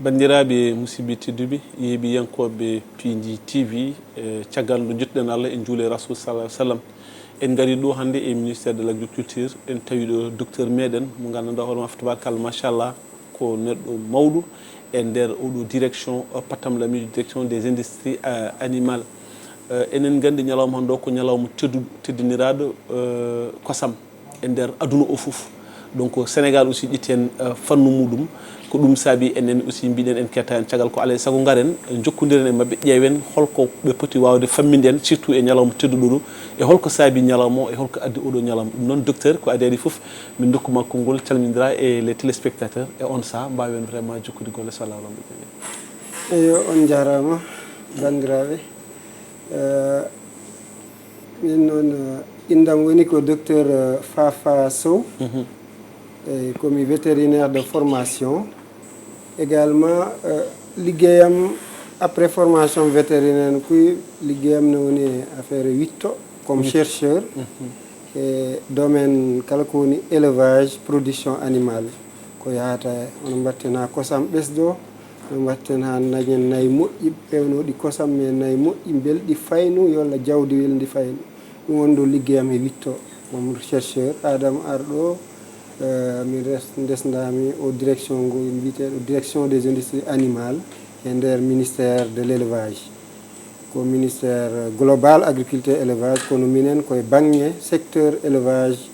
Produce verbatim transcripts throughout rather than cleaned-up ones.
Banndiraaɓe musidɓe tedduɓe, yeeɓiyankooɓe P D T V, e caggal nde njettuɗen Allah e juule Rasul sallallahu alaihi wasallam, en ngari ɗo hannde e ministère de l'agriculture, en tawi ɗo docteur meɗen mo ngannduɗaa hoore makko tabarkalla machallah ko neɗɗo mawɗo e nder oɗo direction, euh, pattamlamiijo direction des industries, euh, animales. Euh, enen nganndi ñalawma hannde o ko ñalawma teddu-, teddiniraaɗo, euh, kosam e nder aduna o fof. Donc Sénégal aussi ƴetti heen, euh, fannu muɗum. Ko ɗum saabi enen aussi mbiɗen en ketta heen caggal ko alaa e sago ngaren, jokkondiren e maɓɓe, ƴeewen holko ɓe poti waawde famminde en, surtout e ñalawma tedduɗo ɗo, e holko saabi ñalawma o, e holko addi oɗo ñalawma. Ɗum noon docteur ko adii adii fof, min ndokku ma konngol, calmindira e les téléspectateurs, e on saha mbaawen vraiment jokkude golle so Allah wala. Eyo, on njaaraama banndiraaɓe. Eh, min noon, eh, inndam woni ko docteur, eh, Fafa Sow. Eyi, komi vétérinaire de formation. Également, eh, liggeyam après formation vétérinaire kuy liggeyam ne woni e affaire witto comme chercheur e domaine kala ko woni élevage, production animale. Ko yahata e hono mbatten haa kosam ɓesdo, hono mbatten haa dañen nayi moƴƴi pewnooɗi kosam, mais nayi moƴƴi belɗi faynu yolla jawdi welndi faynu. Ɗum woni ɗo liggeyam e witto comme chercheur. Adama arɗo, eh, mi res-, ndesndami o direction ngo mbiteɗo direction des industries animales e nder ministère de l'élevage. Ko ministère global agriculture élevage, kono minen koye bangge secteur élevage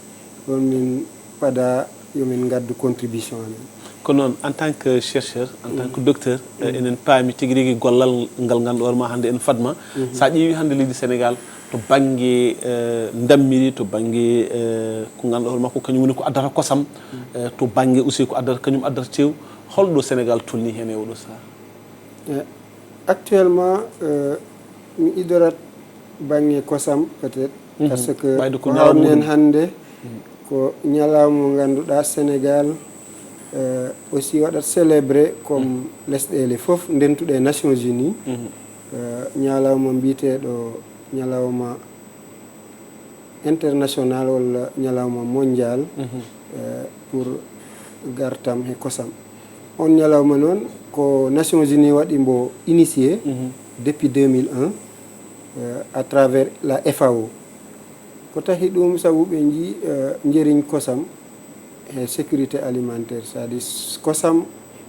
ɗon min pada yomin ngaddu contribution amen. Ko noon, en tant que chercheur, en tant que docteur, eh, enen paami tigi rigi gollal ngal ngannduɗaa ma hannde en fadma. Sa ƴeewi hannde leydi Sénégal to bannge, eh, ndammiri, to bannge, eh, ko ngannduɗaa hoore makko kañum woni ko addata kosam, eh, to bannge aussi ko addata, kañum addata tew, holɗo Sénégal tolni heen e oɗo saha? Eh, actuellement, eh, mi idorat bangge kosam peut-être, parce que ɓayde ko ko ñalawma hawnen muɗum hannde ko ñalawma mo ngannduɗaa Sénégal, eh, aussi waɗat célébré comme lesɗeele fof ndentuɗe e Nations Unies. Eh, ñalawma mbiyeteeɗo ñalawma international walla ñalawma mondial, eh, pour gartam e kosam. On ñalawma noon ko Nations Unies waɗi mbo initié depuis deux mille un, eh, à travers la F A O. Ko tahi ɗum sabu ɓe njii, eh, njëriñ kosam e sécurité alimentaire, c'est-à-dire kosam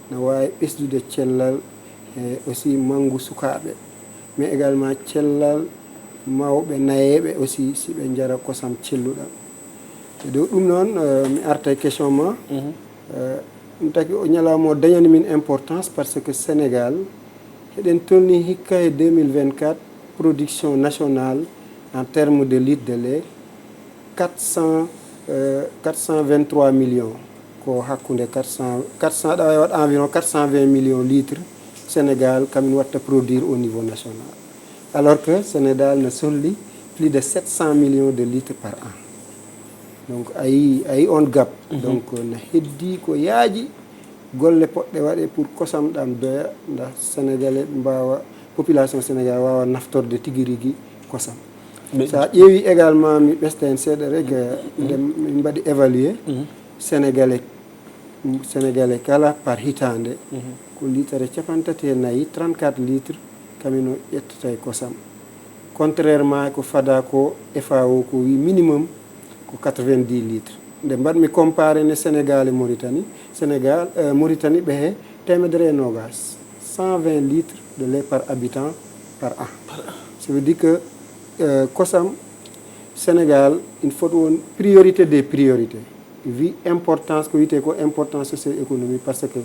na waawi ɓesdude cellal e aussi manngu sukaaɓe, mais également cellal mawɓe nayeeɓe aussi si ɓe njara kosam celluɗam. E dow ɗum noon, eh, mi arta e question ma. Eh, ɗum taki o ñalawma o dañani min importance parce que Sénégal eɗen tolni hikka e deux mille vingt-quatre production nationale en terme de litre de lait quatre cents, euh, quatre cent vingt-trois millions. Ko hakkunde quatre cents, quatre cents, aɗa wawi waɗ environ quatre cent vingt millions litres Sénégal kamin watta produire au niveau national. Alors que Sénégal ne solli plus de sept cents millions de litres par an. Donc ayi, ayi on gap. Donc na heddi ko yaaji golle poɗɗe waɗe pour kosam ɗam doya, nda Sénégalais mbawa, population Sénégal wawa naftorde tigi rigi kosam. Sa ƴeewi également, mi ɓesta hen seeɗa rek, nde min mbaɗi évaluer, Sénégalais, Sénégalais kala par hitande ko litre capanɗe tati e nayi, trente-quatre litres, kamin o ƴettata e kosam. Contrairement ko fada ko F A O ko wi minimum ko quatre-vingt-dix litres. Nde mbaɗmi comparé ne Sénégal e Mauritanie, Sénégal, eh, Mauritanie ɓe he teemedere e nogas, cent vingt litres de lait par habitant par an. Ça veut dire que, eh, kosam Sénégal, il faut won priorité des priorités. Wi importance ko wiyete ko importance socio-économique, parce que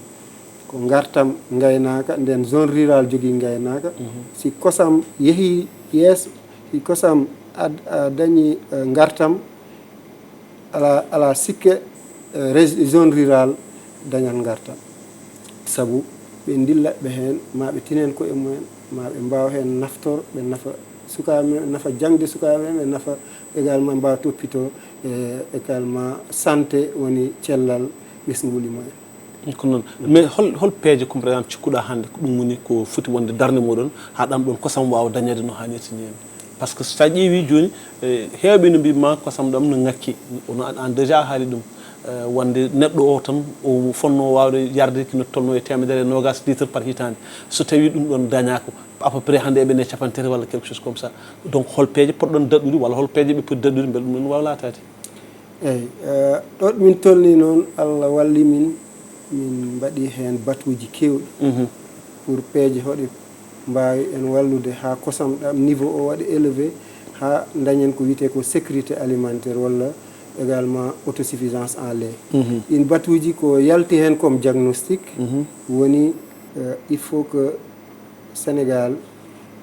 ko ngartam ngaynaka, nden zone rurale jogii ngaynaka. Si kosam yehi yeeso, si kosam ad-, a dañi, eh, ngartam, ala, ala sikke, eh, rég-, zone rurale dañan ngartam. Sabu ɓe ndilla ɓe heen, ma ɓe tinen koye mumen, ma ɓe mbaawa heen naftor, ɓe nafa sukaaɓe mumen, ɓe nafa jaŋde sukaaɓe mumen, ɓe nafa également mbaawa toppito, eh, également santé woni cellal ɓesnguuli mumen. Ko noon. Mais hol, hol peeje, comme par exemple, cikkuɗaa hannde ko ɗum woni ko foti wonde darnde moɗon, haa ɗam ɗon kosam waawa dañeede no haanirta ni heen? Parce que so a ƴeewi jooni, eh, heewɓe no mbiy ma kosam ɗam no ŋakki. Ono an, an déjà haali ɗum. Eh, wonde neɗɗo o tan o fotnoo waawde yarde kino tolnoo e teemedere e noogaas litre par hitaande. So tawii ɗum ɗon dañaaka, à peu près hannde eɓen e capanɗe tati walla quelque chose comme ça. Donc hol peeje potɗon daɗɗude walla hol peeje ɓe poti daɗɗude mbele ɗum ɗon waawa laataade? Eyi, eh, ɗo min tolni noon, Allah walli min, min mbaɗi heen batuuji keewɗi pour peeje hoɗe mbaawi en wallude haa kosam ɗam niveau o waɗa élevé, haa dañen ko wiyetee ko sécurité alimentaire walla également autosuffisance en lait. Ɗin batuuji ko yalti heen comme diagnostic, woni, eh, il faut que Sénégal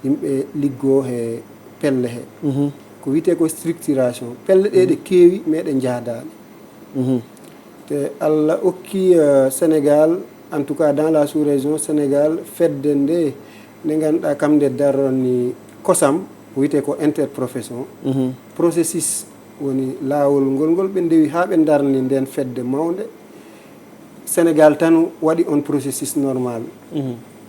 yimɓe liggoo he pelle he. Ko wiyetee ko structuration. Pelle ɗe ɗe keewi, mais ɗe njahdaani. Te Allah okki, eh, Sénégal, en tout cas dans la sous-région, Sénégal, fedde nde, nde ngannduɗaa kam nde darroni kosam, ko wiyetee ko interprofession. Processus woni laawol ngol, ngol ɓe ndewi haa ɓe ndarni ndeen fedde mawnde. Sénégal tan waɗi on processus normal.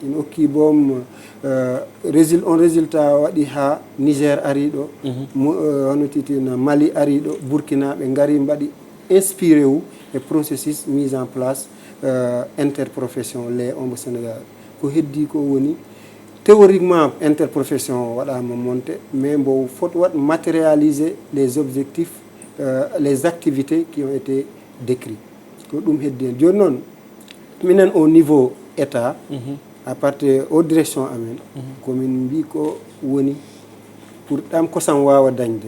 Ina okki boom, eh, résul-, on résultat waɗi haa Niger ari ɗo, mo, eh, hono titi na Mali ari ɗo, Burkina ɓe ngari mbaɗi inspiré wu e processus mise en place, eh, interprofession lait ombo Sénégal. Ko heddi ko woni théoriquement interprofession o waɗaama monté, mais mbo foti waɗ matérialiser les objectifs, eh, les activités qui ont été décrits. Ko ɗum heddi heen. Jooni noon, minen au niveau État, à partir o direction amen, ko min mbii ko woni pour ɗam kosam waawa dañde,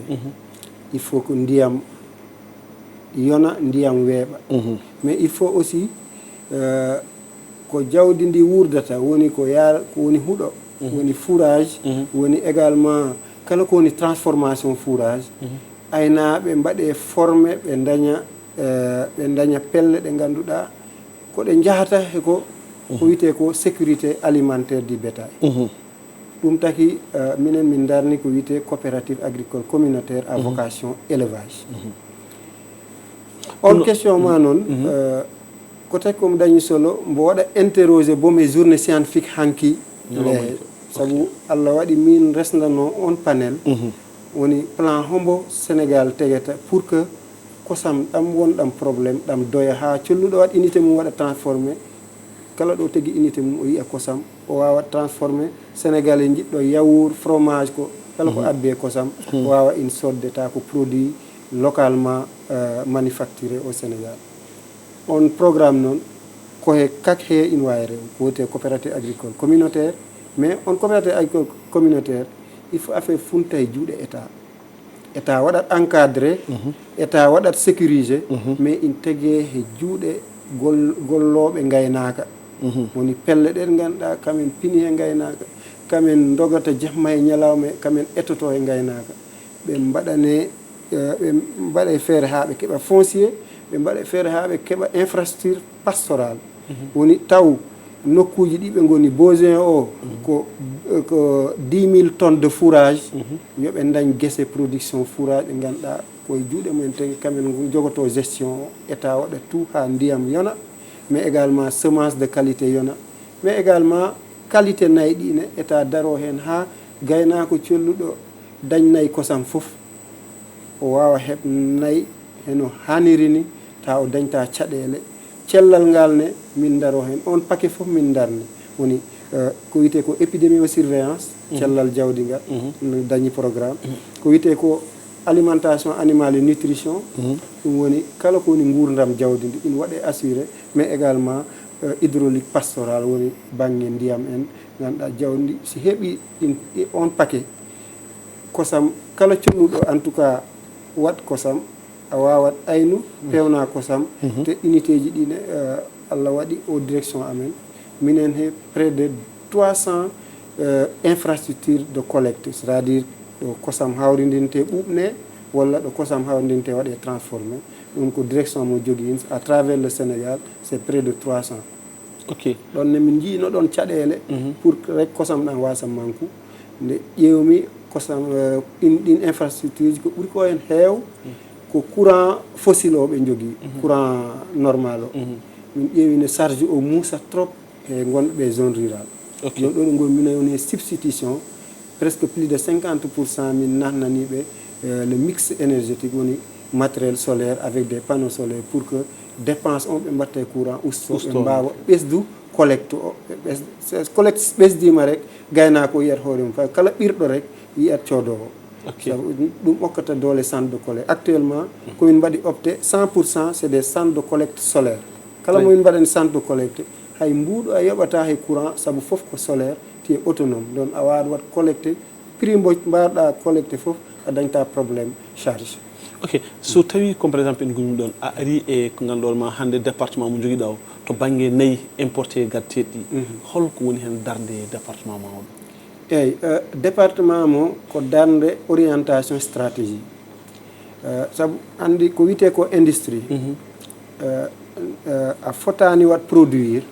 il faut ko ndiyam yona, ndiyam weeɓa. Mais il faut aussi, euh, ko jawdi ndi wuurdata, woni ko yaar, ko woni huɗo, woni fourrage, woni également kala ko woni transformation fourrage, aynaaɓe mbaɗe formé, ɓe daña, eh, ɓe daña pelle ɗe ngannduɗaa ko ɗe njahata he ko, ko wiyetee ko sécurité alimentaire du bétail. Ɗum taki, eh, minen min ndarni ko wiyetee coopérative agricole communautaire à vocation élevage. On question ma noon, eh, ko taki ko mi dañi solo mbo waɗa interroger boom e journée scientifique hanki. Ñalawma hee. Sabu Allah waɗi min resndanoo on panel, woni plan hombo Sénégal tegata pour que kosam ɗam won ɗam problème, ɗam doya haa colluɗo waɗ unité mum waɗa transformé. Kala ɗo tegi unité mum o yiya kosam, o waawa transformé. Sénégalais jiɗɗo yaourt, fromage, ko kala ko abbe kosam, o waawa in sodde ta ko produit localement, euh, manufacturé au Sénégal. On programme noon, ko he kak he in waawi rew, ko wiyetee coopérative agricole communautaire, mais on coopérative agricole communautaire, il faut affaire funta e juuɗe État. État waɗat encadré, État waɗat sécurisé, mais in tegee he juuɗe gol-, gollooɓe ngaynaaka. Woni pelle ɗen ngannduɗaa, kamen pini he ngaynaaka, kamen ndogata jamma e ñalawma, kamen etoto he ngaynaaka. Ɓe mbaɗane, eh, ɓe mbaɗa e feere haa ɓe keɓa foncier, ɓe mbaɗa e feere haa ɓe keɓa infrastructure pastorale. Woni taw nokkuuji ɗi ɓe ngoni besoin o ko, ko dix mille tonnes de fourrage, yo ɓe dañ gese production fourrage ɗe ngannduɗaa ko e juuɗe mumen tege, kamen ngu jogotoo gestion o, État waɗa tout haa ndiyam yona, mais également semence de qualité yona, mais également qualité nayi ɗi ne État daroo heen haa gaynaako colluɗo dañ nayi kosam fof, o waawa heɓ nayi heno haaniri ni, ta o dañta caɗeele. Cellal ngal ne, min ndaro heen. On paquet fof min ndarni. Woni, eh, ko wiyetee ko épidémiosurveillance, cellal jawdi ngal, no dañi programme. Ko wiyetee ko alimentation animale et nutrition, ɗum woni kala ko woni nguurndam jawdi ndi, ina waɗe assuré, mais également, eh, hydraulique pastoral, woni bannge ndiyam en, ngannduɗaa jawdi ndi, si heɓi ɗin, ɗi, on paquet, kosam, kala connuɗo, en tout cas, waɗ kosam, a waawat aynu, peewna kosam, te unité ji ɗi ne, eh, Allah waɗi o direction amen. Minen he près de trois cents, eh, infrastructures de collecte, c'est-à-dire ɗo kosam hawrindinte ɓuuɓne, walla ɗo kosam hawrindinte waɗe transformé. Ɗum ko direction mo jogii, à travers le Sénégal, c'est près de trois cents. Ok. Ɗon ne min njiyno ɗon caɗeele pour que rek kosam ɗam wasa manku. Nde ƴeewmi kosam, eh, ɗin, ɗin infrastructure ji ko ɓuri ko en heew ko courant fossile o ɓe njogii, courant normal o. Min ƴeewi ne charge o muusa trop he ngonɓe zone rurale. Ok. Ɗon ɗo ɗo ngon minen woni substitution Presque plus de cinquante pour cent min nahnanii ɓe, euh, le mix énergétique, woni matériel solaire avec des panneaux solaires, pour que dépense on ɓe mbatta e courant usto, ɓe mbaawa ɓesdu collecte o. Ɓe ɓes- collecte ɓesdiima rek, gaynaako o yiyat hoore mum, kala ɓirɗo rek yiyat coodoowo. Sabu ɗum okkata doole centre de collecte. Actuellement, komin mbaɗi opté, cent pour cent c'est des centres de collecte solaire. Kala momin mbaɗani centre de collecte, hay mbuuɗo a yoɓata hay courant, sabu fof ko solaire, tu es autonome. Donc a waawat waɗ collecte, prix mbo mbaawɗa collecte fof, a dañta problème charge. Ok. So tawi, comme par exemple, en ngummi ɗon, a ari e ko ngannduɗon ma hannde, département mo njogiɗa o, to bannge nayi importé garteeɗi ɗi, holko woni heen darnde département ma o ɗo? Eyi, euh, département mo ko darnde orientation stratégie. Euh, sabu anndi ko wiyetee ko industrie, euh, euh, a fotaani waɗ produire,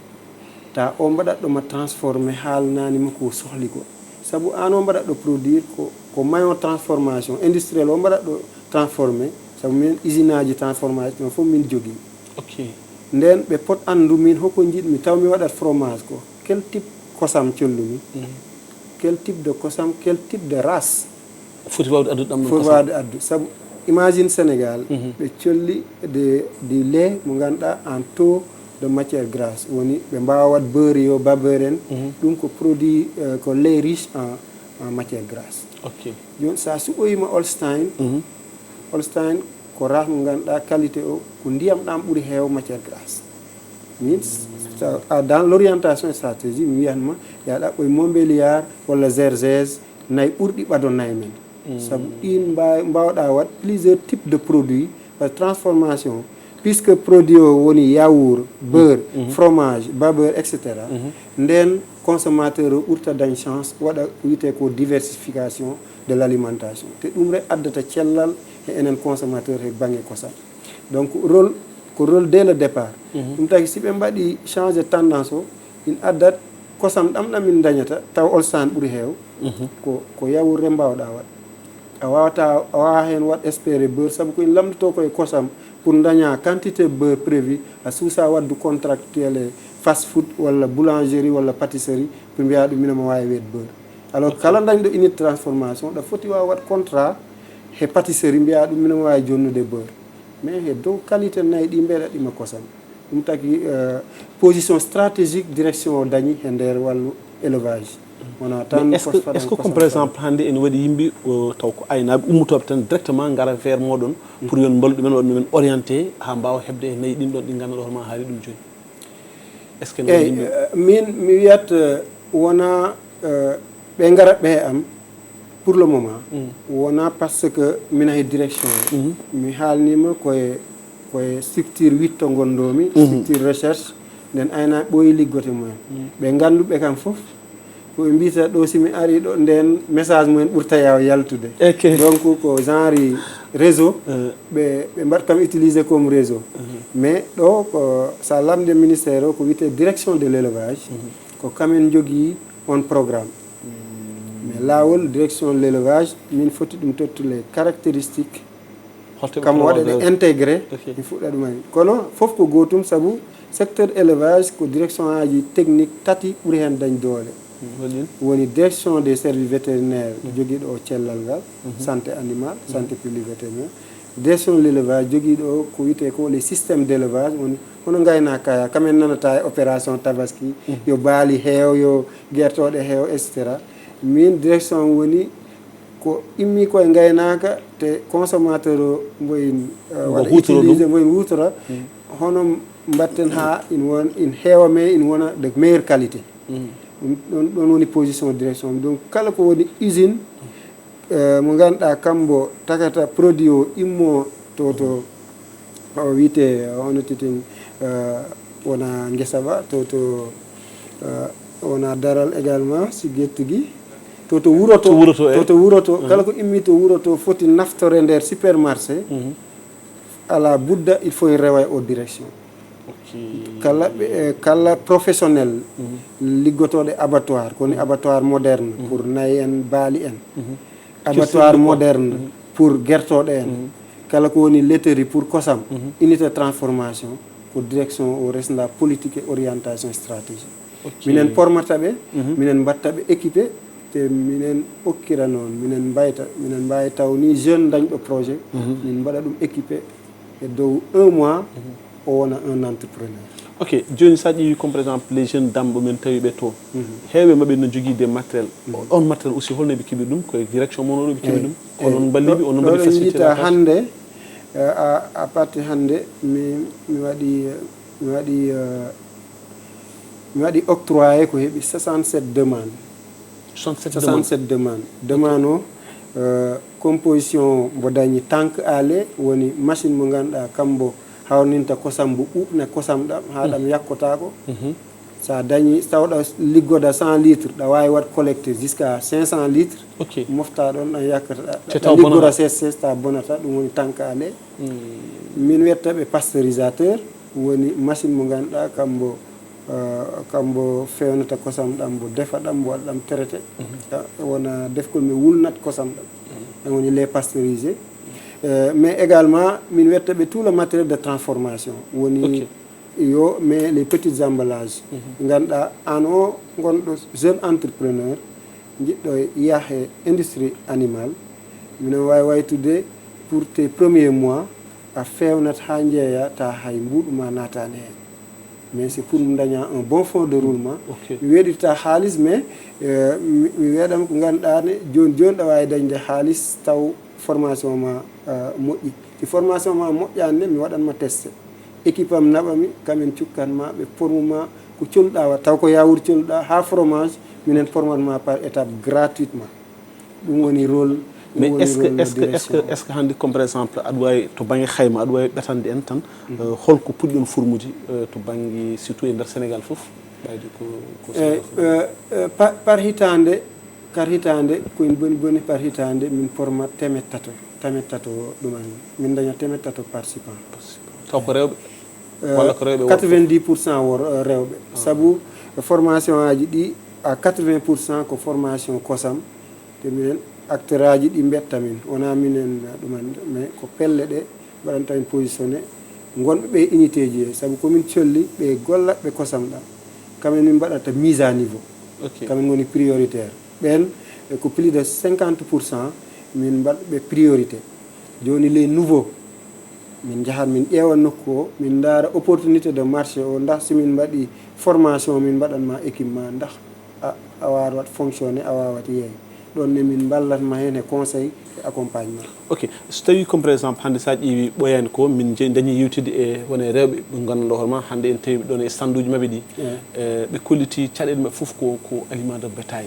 ta o mbaɗat ɗo ma transformé, haalnaani ma ko sohli ko. Sabu aan o mbaɗat ɗo produire ko, ko maillon transformation industriel o mbaɗat ɗo transformé, sabu min usine aji transformation fof min jogii. Ok. Nden ɓe pot anndu min hoko njiɗmi, taw mi waɗat fromage ko quel type kosam collumi, quel type de kosam, quel type de race. Foti waawde addude ɗam ɗon foti kosam. Waawde addu. Sabu imagine Sénégal, ɓe colli de, du lait mo ngannduɗaa en taux de matière grasse. Woni ɓe mbaawa waɗ beurre yo, babeur en. Ɗum ko produit, euh, ko lait riche en, en matière grasse. Ok. Jooni so a suɓoyima Holstein, Holstein ko race mo ngannduɗaa qualité o ko ndiyam ɗam ɓuri heew matière grasse. Min, sa- a- dans l'orientation stratégie, mi wiyan ma, ya ɗaɓɓoy Montbéliard walla Zerzès, nayi ɓurɗi ɓado nayi men. Sabu ɗin mba- mbawɗa waɗ plusieurs types de produits, par transformation, puisque produit o woni yaourt, beurre, fromage, babeur, et cetera. Nden consommateur o ɓurta dañ chance waɗa ko wiyetee ko diversification de l'alimentation. Te ɗum rek addata cellal e enen consommateur e bannge kosam. Donc rôle, ko rôle dès le départ. Ɗum tagi si ɓe mbaɗi changer tendance o, in addat kosam ɗam ɗam min dañata, taw Holstein ɓuri heew, ko, ko yaourt rek mbawɗa waɗ. A wawata, a wawa heen waɗ espérer beurre, sabu ko in lamdoto ko e kosam pour daña quantité beurre prévu, a suusa waddu contractuel e fast food walla boulangerie walla pâtisserie pour mbiya ɗum mino mo wawi weed beurre. Alors kala dañɗo unité transformation, ɗa foti wawa waɗ contrat he pâtisserie mbiya ɗum mino mo wawi jonnude beurre. Mais he dow qualité nayi ɗi mbeɗa ɗima kosam. Ɗum tagi, euh, position stratégique direction o dañi he nder wallu élevage. Wona tan. Mais est-ce que, est-ce que comme par exemple hannde ene waɗi yimɓe, o, taw ko aynaaɓe ummotooɓe tan directement ngara vers mooɗon pour yon mballu ɗumen, waɗ ɗumen orienté haa mbaawa heɓde e nayi ɗin ɗon ɗi ngannduɗaa hoore ma haali ɗum jooni? Est-ce que no waɗi yimɓe? Eyyi, euh, min mi wiyat, euh, wona, euh, ɓe ngara ɓe am pour le moment. Wona parce que mina he direction o. Mi haalnima koye, koye structure witto ngondomi, structure recherche, nden ayna ɓooyi liggote mumen. Ɓe ngannduɓe kam fof, ko ɓe mbiyata ɗo, si mi ari ɗo, nden message mumen ɓurta yaw yaltude. Ok. Donc ko genre réseau, ɓe, ɓe mbaɗ kam utilisé comme réseau. Mais ɗo ko, sa lamde ministère o, ko wiyetee direction de l'élevage, ko kamen jogii on programme. Mais laawol direction de l'élevage, min foti ɗum tottude les caractéristiques, kam waɗa ɗe intégré, mi fuɗɗa ɗum. Kono fof ko gootum, sabu secteur élevage ko direction aji technique tati ɓuri heen dañ doole. Woni direction des services vétérinaires, jogiiɗo o cellal ngal, santé animale, santé publique vétérinaire. Direction de l'élevage jogiiɗo o ko wiyetee ko les systèmes d'élevage, woni hono ngaynaaka ka, kamen nanata e opération tabaski, yo baali heew, yo gertooɗe heew, et cetera. Min direction woni ko immi ko e ngaynaaka, te consommateur o mbo in, euh, waɗa utilisé, mbo in wutora, hono mbatten haa in won, in heewa, mais in wona de meilleure qualité. Ɗum ɗon, ɗon woni position direction. Donc kala ko woni usine, euh, mo ngannduɗaa kambo tagata produit o immo to, to o wiyetee, hono titen, euh, wona ngesa ba, to, to, euh, wona daral également, si gettugi, to, to wuro to, to wuro to, eh. To, to wuro to, kala ko immi to wuro to foti naftore nder supermarché, ala budda, il faut en rewa e o direction. Ok. Kala ɓe, eh, kala professionnel liggotooɗo e abattoir, ko woni abattoir moderne pour nayi en, baali en. Abattoir moderne pour gertooɗe en. Kala ko woni laiterie pour kosam, unité de transformation, ko direction o resnda politique et orientation stratégie. Ok. Minen pormata ɓe, minen mbatta ɓe équipé, Te minen okkira noon, minen mbayta, minen mbaawi taw ni jeune dañɗo projet, min mbaɗa ɗum équipé e dow un mois, o wona un entrepreneur. Ok, jooni so a ƴeewi comme par exemple les jeunes dames ɓe min tawi ɓe toon, heewɓe maɓɓe no jogii des matériel. On matériel aussi holno ɓe keɓi ɗum? Koye direction mon oɗo ɓe keɓi ɗum? Kono on mballi ɓe, on ɗo mbaɗi ɓe facilité njiita la tâche? Hannde, euh, à, à partir hannde, mi, mi waɗi, euh, mi waɗi, euh, mi waɗi octroyé ko heɓi soixante-sept demandes. Soixante-sept demandes. Soixante-sept demandes. Demande o, euh, composition mbo dañi tank ale, woni machine mo ngannduɗaa kam mbo hawninta kosam, mbo ɓuuɓna kosam ɗam haa ɗam yakkotaako. So a dañi, so taw ɗa liggoda cent litres, ɗa waawi waɗ collecté jusqu'à cinq cents litres. Ok. Mofta ɗon, ɗan yakkata, ɗa, Te ɗa taw liggoda bonata. Sees sees, taw bonata, ɗum woni tank ale. Min wetta ɓe pasteurisateur, woni machine mo ngannduɗaa kam mbo, euh, kam mbo fewnata kosam ɗam, mbo defa ɗam, mbo waɗa ɗam traité. Ka, wona defkol mi wulnat kosam ɗam. Ɗan woni lait pasteurisé. Euh, mais également, min wetta ɓe tout le matériel de transformation. Woni Ok. Yo, mais les petits emballages. Ngannduɗaa, aan o ngonɗo jeune entrepreneur, njiɗɗo yaha e industrie animale, mino waawi waytude pour tes premiers mois, a feewnat haa njeeya, ta hay mbuuɗu ma naataani heen. Mais c'est pour mi daña un bon fonds de roulement. Ok. Mi weeɗirta haalis, mais, euh, mi, mi weeɗam ko ngannduɗaa ne, jooni jooni ɗa waawi dañde haalis taw formation ma, euh, moƴƴi. Si formation ma moƴƴaani ne, mi waɗan ma testé. Équipe am naɓa mi, kamen cukkan ma, ɓe formu ma, ko coluɗaa wa, taw ko yaawur coluɗaa, haa fromage, minen format ma par étape gratuitement. Ɗum woni rôle, ɗum Mais woni est-ce que, rôle est-ce que, est-ce que, direction. Est-ce que hannde, comme par exemple, aɗa waawi to bannge xayma, aɗa waawi ɓetande en tan, euh, holko puɗɗon formuji, euh, to bannge surtout e nder Sénégal fof, ɓayde ko, ko Eh, Sénégal fof? Euh, euh, par, par hitaande, par hitaande, ko en boni boni par hitaande, min format temet tato, temet tato ɗuman, min daña temet tato participant. Taw ko rewɓe? Euh, Walla ko rewɓe worɓe? Quatre-vingt-dix pour cent wor, euh, rewɓe. Ah. Sabu formation aji ɗi, à quatre-vingts pour cent ko formation kosam, te minen acteur aji ɗi mbetta min, wona minen ɗuman, mais ko pelle ɗe mbaɗanta min positionné, ngonɓe ɓe unité ji he, sabu ko min colli ɓe gollatɓe kosam ɗam. Kamen min mbaɗata mise à niveau. Ok. Kamen ngoni prioritaire. Ɓen, e ko plus de cinquante pour cent min mbaɗa ɓe priorité. Jooni les nouveaux, min njahat min ƴeewa nokku o, min ndaara opportunité de marché o, ndax si min mbaɗi formation, min mbaɗan ma équipement, ndax a, a waawat fonctionné, a waawat yeey. Ɗon ne min mballat ma heen e conseil e accompagnement. Ok, so tawi comme par exemple hannde sa ƴeewi ɓooyaani ko min je-, dañi yewtidde e wone rewɓe ɓe ngannduɗaa hoore ma, hannde en tawi ɗon e standuji maɓɓe ɗi. Eh. Eh, ɓe kolliti caɗeele maɓɓe fof ko, ko aliment de bétail.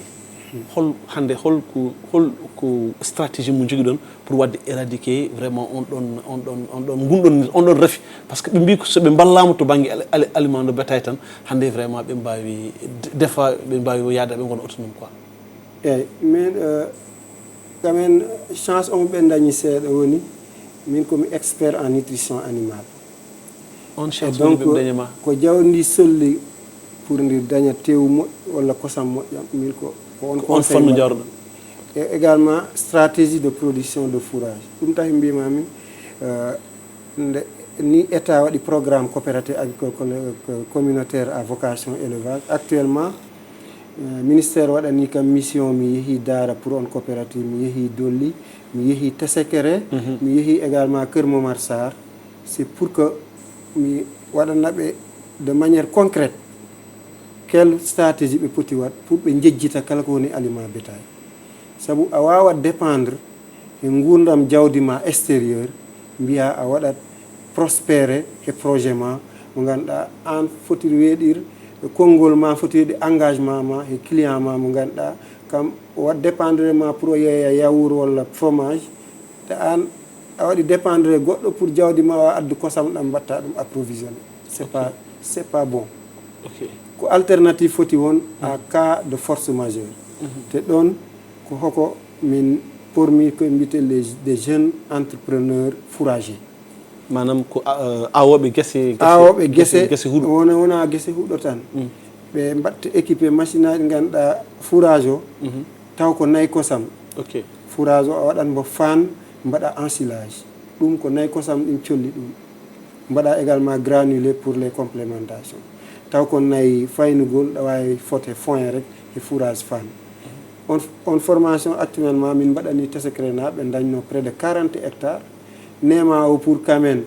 Hol hannde, hol ko, hol ko stratégie mo njogiɗon pour waɗde éradiquer vraiment on ɗon, on ɗon, on ɗon, ngun ɗon, on ɗon rafi? Parce que ɓe mbi ko so ɓe mballaama to bannge al-, al-, aliment de bétail tan, hannde vraiment ɓe mbaawi de-, defa, ɓe mbaawi yaada, ɓe ngona autonome quoi. Eyyi, min, eh, kamen chance on ɓe dañi seeɗa woni, min ko mi expert en nutrition animale. On Et chance donc, woni ɓe dañi ma. Ko jawdi ndi solli pour ndi daña tewu moƴƴo walla kosam moƴƴam, min ko, ko on Ko on conseil fannu mbaɗmi. Jawruɗo. Et également stratégie de production de fourrage. Ɗum tahi mbima min, eh, nde ni État waɗi programme coopérative agricole, euh, communautaire à vocation élevage. Actuellement, euh, ministère waɗani kam mission, mi yehi Daara pour on coopérative, mi yehi Dolli, mi yehi Tesekere, Mhm. mi yehi également Kër Momar Sarr. C'est pour que mi waɗana ɓe de manière concrète quelle stratégie ɓe poti waɗ pour ɓe njejjita kala ko woni aliment bétail. Sabu a waawat dépendre e nguurndam jawdi ma extérieur, mbiya a waɗat prospéré e projet ma mo ngannduɗaa aan foti weeɗir, e konngol ma foti weeɗi engagement ma e client ma mo ngannduɗaa kam o waɗ dépendre ma pour o yeeya yaourt walla fromage, te aan a waɗi dépendre e goɗɗo pour jawdi ma o addu kosam ɗam mbatta ɗum approvisionné. C'est Ok. pas, c'est pas bon. Ok. Ko alternative foti won à cas de force majeure. Mhm. Te ɗon ko hoko min pormi ko mbiyete les, des jeunes entrepreneurs fourragers. Maanaam ko a-, eh, awooɓe gese, gese, Awooɓe gese, gese, gese huɗo. Wona, wona gese huɗo tan. Mm. Ɓe mbatta équipé machine aji ngannduɗaa fourrage o, Mhm. taw ko nayi kosam. Ok. Fourrage o a waɗan mo fan, mbaɗa ensilage. Ɗum ko nayi kosam ɗin colli ɗum. Mbaɗa également granulé pour les complémentations. Taw ko nayi faynugol, ɗa waawi foote foin rek e fourrage fan. On, on formation actuellement min mbaɗani Tessékéré naaɓe, ɓe dañno près de quarante hectares. Neema o pour quand même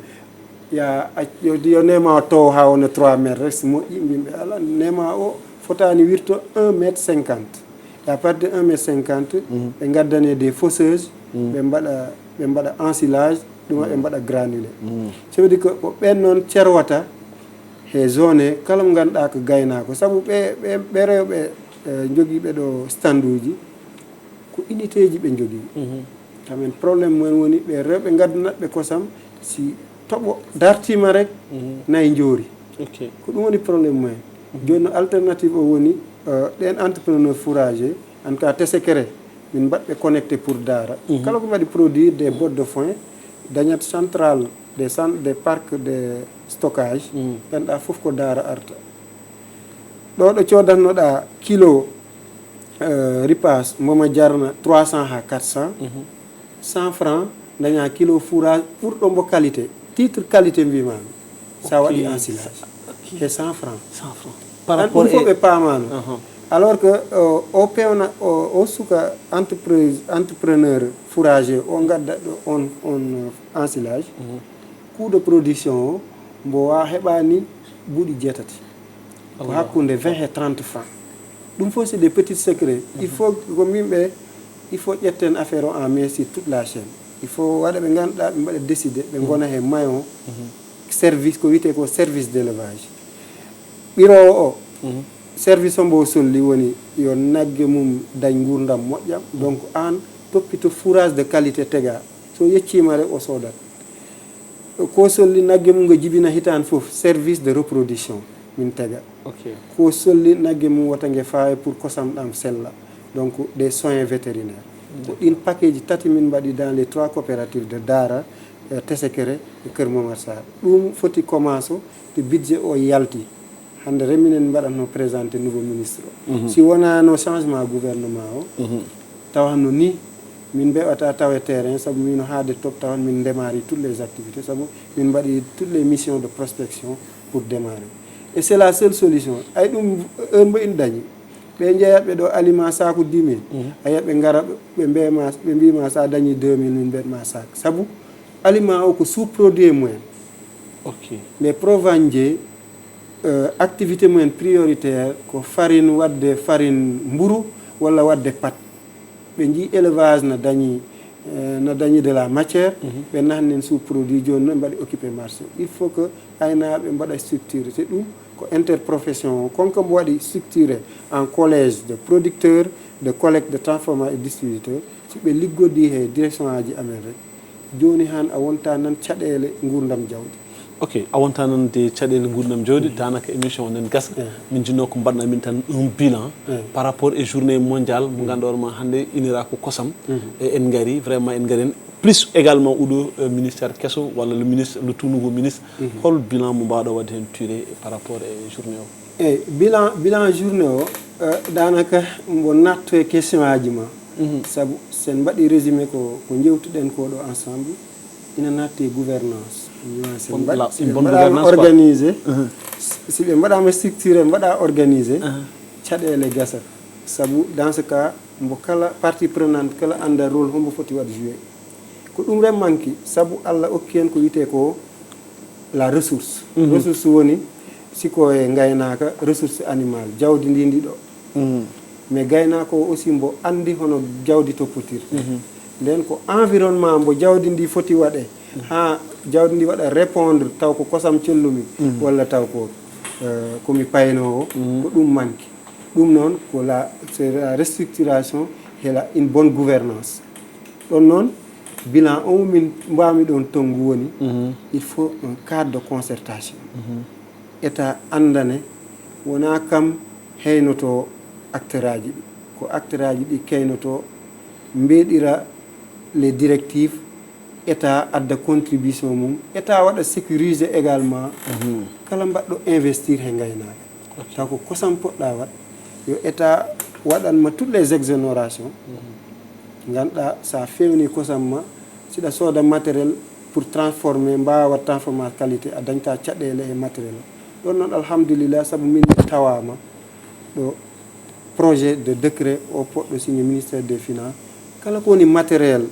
ya ac- yo, yo neema o tow ha wona trois mètres rek, si moƴƴi mbimɓe ala, neema o fotani wirto un mètre cinquante. Et à partir de un mètre cinquante, ɓe ngaddane des fausseuses, ɓe mbaɗa ɓe mbaɗa ensilage, ɗuma ɓe mbaɗa granulé. Ça veut dire que ko ɓen noon cerwata he zone he kala mo ngannduɗaa ko gaynaako, sabu ɓe ɓe ɓe rewɓe, eh, jogiiɓe ɗo standuuji, ko unité ji ɓe njogii. Kamen problème mumen woni ɓe rewɓe ngaddanat ɓe kosam, si toɓo dartiima rek, nayi njoori. Ko ɗum woni problème mumen. Jooni no alternative o woni, eh, ɗen entrepreneur fourragé, en tout cas Tessékéré, min mbaɗɓe connecté pour daara. Kala ko mbaɗi produire des bottes de foin, dañat central des cent des parcs de stockage, ɓen ɗa fof ko daara arta. Ɗo ɗo codannoɗa kilo, eh, ripaas, mbomo jarna trois cents ha quatre cents, cent francs, daña kilo fourrage ɓurɗo mbo qualité, titre qualité mbimami, sa waɗi ensilage, he cent francs. Cent francs. Par an rapport ɗum fof e ɓe paamano. Alors que, o o pewna o o suka entreprise, entrepreneur fourragé o gadda ɗo on on ensilage, coût de production o mbo wa heɓani buuɗi jeetati, ko hakkunde vingt et trente francs. Ɗum fof c'est des petits secrets. Il faut ko min ɓe il faut ƴetten affaire o en main sur toute la chaîne. Il faut waɗa ɓe ngannduɗaa ɓe mbaɗa décidé, ɓe ngona he maillon service ko wiyetee ko service d'élevage. Ɓiroowo o service o mbo solli woni yo nagge mum dañ nguurndam moƴƴam. Donc aan toppito fourrage de qualité tega, so yecciima rek o soodat. Ko solli nagge mum ngo jibina hitaan fof, service de reproduction min tega. Ko solli nagge mum wota nge faawe pour kosam ɗam sella. Donc des soins vétérinaires. Ko ɗin paquet ji tati min mbaɗi dans les trois coopératives de Daara, eh, Tessékéré e Kër Momar Sarr. Ɗum foti commence o te budget o yalti. Hannde rek minen mbaɗatno présenté nouveau ministre o. Si wonano changement gouvernement o, tawa no ni min mbeɓata taw e terrain, sabu mino haade top tawan min ndemari toutes les activités, sabu min mbaɗi toutes les missions de prospection pour démarrer. Et c'est la seule solution. Ay ɗum heure mbo ina dañi. Ɓe jeeyatɓe ɗo aliment saku dix mille, a yiyat ɓe ngara ɓe mbema, ɓe mbima sa dañi deux mille min mbetma sac. Sabu aliment o ko sous produit e mumen. Mais Provanje, euh, activité mumen prioritaire ko farine, waɗde farine mburu walla waɗde pat. Ɓe njii élevage na dañi, euh, na dañi de la matière, ɓe nahnen sous produit, jooni noon mbaɗi occupé marché. Il faut que aynaaɓe mbaɗa structuré, te ɗum ko interprofession o. Konko mbo waɗi structuré en collège de producteurs, de collecte, de transformateurs et distributeurs, si ɓe liggodii he direction aji amen rek, jooni han a wonta nan caɗeele nguurndam jawdi. Ok, a wonta nan de caɗeele nguurndam jawdi, daanaka émission o nen gasa. Min jinno ko mbaɗna min tan un bilan par rapport e journée mondiale mo ngannduɗaa ma hannde inira ko kosam. E en ngari, vraiment en ngari en. Plus également oɗo, euh, ministère keso walla le ministre, le tout nouveau ministre, hol bilan mo mbawɗa waɗde heen tiré par rapport e journée o? Eyi, bilan, bilan journée o, euh, daanaka mbo natto e question aji ma. Sabu sen mbaɗi résumé ko, ko jewtuɗen ko ɗo ensemble, ina natti e gouvernance. Sen mbaɗ- si ɓe mbaɗama organisé, si ɓe mbaɗama structuré, mbaɗa organisé, caɗeele gasa. Sabu dans ce cas, mbo kala partie prenante kala annda rôle hombo foti waɗ joué. Ko ɗum ren manki, sabu Allah okki en ko wiyetee ko la ressource. Ressource woni, siko e ngaynaaka, ressource animale, jawdi ndi ndi ɗo. Mais gaynaako o aussi mbo anndi hono jawdi toppotirte. Nden ko environnement mbo jawdi ndi foti waɗe, haa jawdi ndi waɗa répondre taw ko kosam cellumi, walla taw ko, euh, ko mi paynoowo, ko ɗum manki. Ɗum noon ko la, c'est la restructuration et la, une bonne gouvernance. Ɗon noon, bilan o min mbawmi ɗon tonngu woni, il faut un cadre de concertation. État anndane, wona kam heynoto acteur aji ɗi. Ko acteur aji ɗi keynoto, mbeɗira les directives, État adda contribution mum, État waɗa sécuriser également kala mbaɗɗo investir he ngaynaaka. Taw ko kosam poɗɗa waɗ, yo État waɗan ma toutes les exonérations. Ngannduɗaa, sa fewni kosam ma, siɗa sooda matériel pour transformer, mbaawa transformer qualité, a dañta caɗeele e matériel. Ɗon noon, alhamdulillah, sabu min mi tawaama ɗo Projet de décret o poɗɗo signé ministère des finances, kala ko woni matériel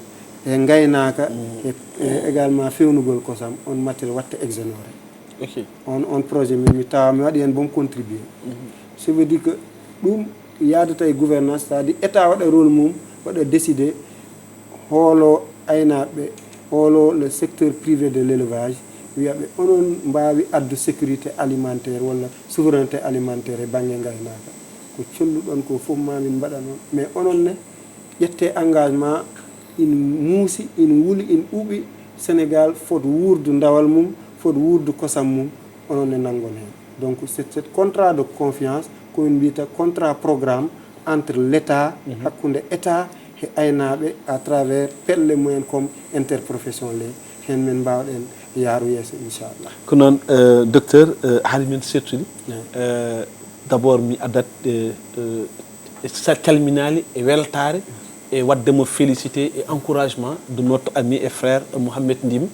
e ngaynaaka e, e également fewnugol kosam, on matériel watta exonéré. Ok. On, on projet min mi tawa mi waɗi hen boom contribué. Ça veut dire que ɗum yaadata e gouvernance, c'est-à-dire état waɗa rôle mum, waɗa décidé, hoolo aynaaɓe, hoolo le secteur privé de l'élevage, wiya ɓe onon mbaawi addu sécurité alimentaire walla souveraineté alimentaire e bannge ngaynaaka. Ko colluɗon ko fof ma min mbaɗan on, mais onon ne ƴettee engagement, in muusi, in wuli, in ɓuuɓi, Sénégal foti wuurdu ndawal mum, foti wuurdu kosam mum, onon ne nanngon heen. Donc c'est ce contrat de confiance ko min mbiyata contrat programme entre l'état, hakkunde état e aynaaɓe à travers pelle mumen comme interprofession le, heen min mbaawɗen yaaru yeeso inchallah. Ko noon, docteur, haade min seettude, d'abord mi addat sa calminaali e weltaare e waɗde mo félicité et encouragement de notre ami et frère Mohamed Ndim,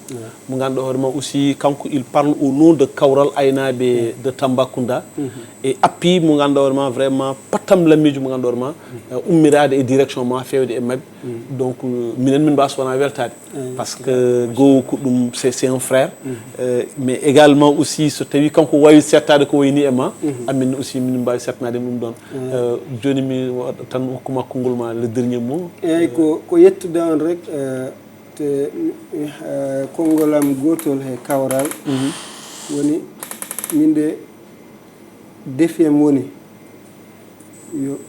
mo ngannduɗaa hoore ma aussi, kanko il parle au nom de kawral aynaaɓe de Tambacounda, et appui mo ngannduɗaa hoore ma vraiment pattam lammiijo mo ngannduɗaa hoore ma, ummiraade e direction ma, feewde e maɓɓe. Donc minen min mbaawa so wonaa weltaade, parce que goowu ko ɗum, c'est c'est un frère. Mais également aussi so tawi kanko waawi settaade ko wayni e ma, amin aussi min mbaawi settanaade ɗum ɗoon. Jooni mi waɗa tan hokkuma konngol ma, le dernier mot. Eyyi, ko ko yettude on rek. Te konngol am gootol he kawral woni, min de défi am woni yo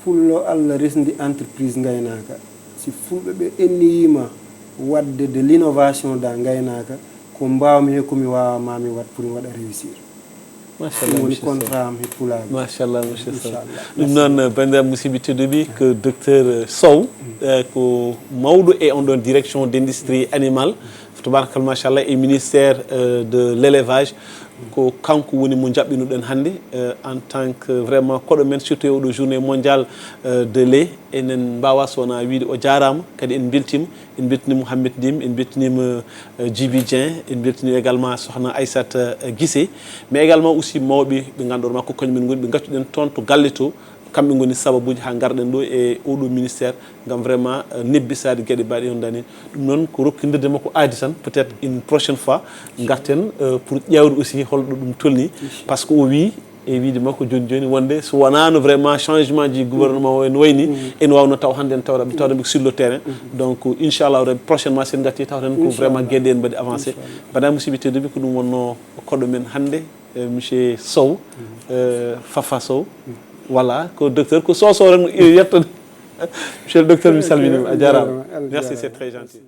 pullo Allah resndi entreprise ngaynaaka. Si fulɓe ɓe enniyiima waɗde de l'innovation dans ngaynaaka, ko mbaawmi he ko mi waawa ma mi waɗ pour mi waɗa réussir. Ɗum woni contrat am he pulaagu. Machallah, monsieur Sow. Ɗum noon, banndiraaɓe musidɓe tedduɓe, ko docteur Sow, ko mawɗo e on ɗon direction d'industrie animale, tabarakallah machallah, e ministère de l'élevage. Ko kanko woni mo jaɓɓinuɗen hannde en tant que vraiment koɗo men, surtout e oɗo journée mondiale de lait. Enen mbaawa so wonaa wiide o jaaraama, kadi en mbeltiima. En mbeltiniima Mouhamed Ndim, en mbeltiniima Djiby Dieng, en mbeltiniima également sohna Aissata Guissé, mais également aussi mawɓe ɓe ngannduɗaa ma ko kañumen ngoni ɓe ngaccuɗen toon to galle to, kamɓe ngoni sababuuji haa ngarɗen ɗo e oɗo ministère ngam vraiment nebbisaade geɗe mbaɗe on dani. Ɗum noon ko rokkindirde makko aadi tan, peut-être une prochaine fois ngarten pour ƴeewde aussi holɗo ɗum tolni, parce que o wii e wiide makko jooni jooni wonde so wonaano vraiment changement ji gouvernement o en wayni, en waawno taw hannde en tawra ɓe tawra ɓe sur le terrain. Donc inchallah rabbi prochainement sen gatti tawten ko vraiment geɗe en mbaɗi avancé. Bana musidɓe tedduɓe, ko ɗum wonno koɗo men hannde, monsieur Sow, Fafa Sow. Voilà, ko docteur ko Sow Sow ren yettoɗen. Monsieur le docteur, mi salminiima, a jaaraama. Merci, c'est très gentil.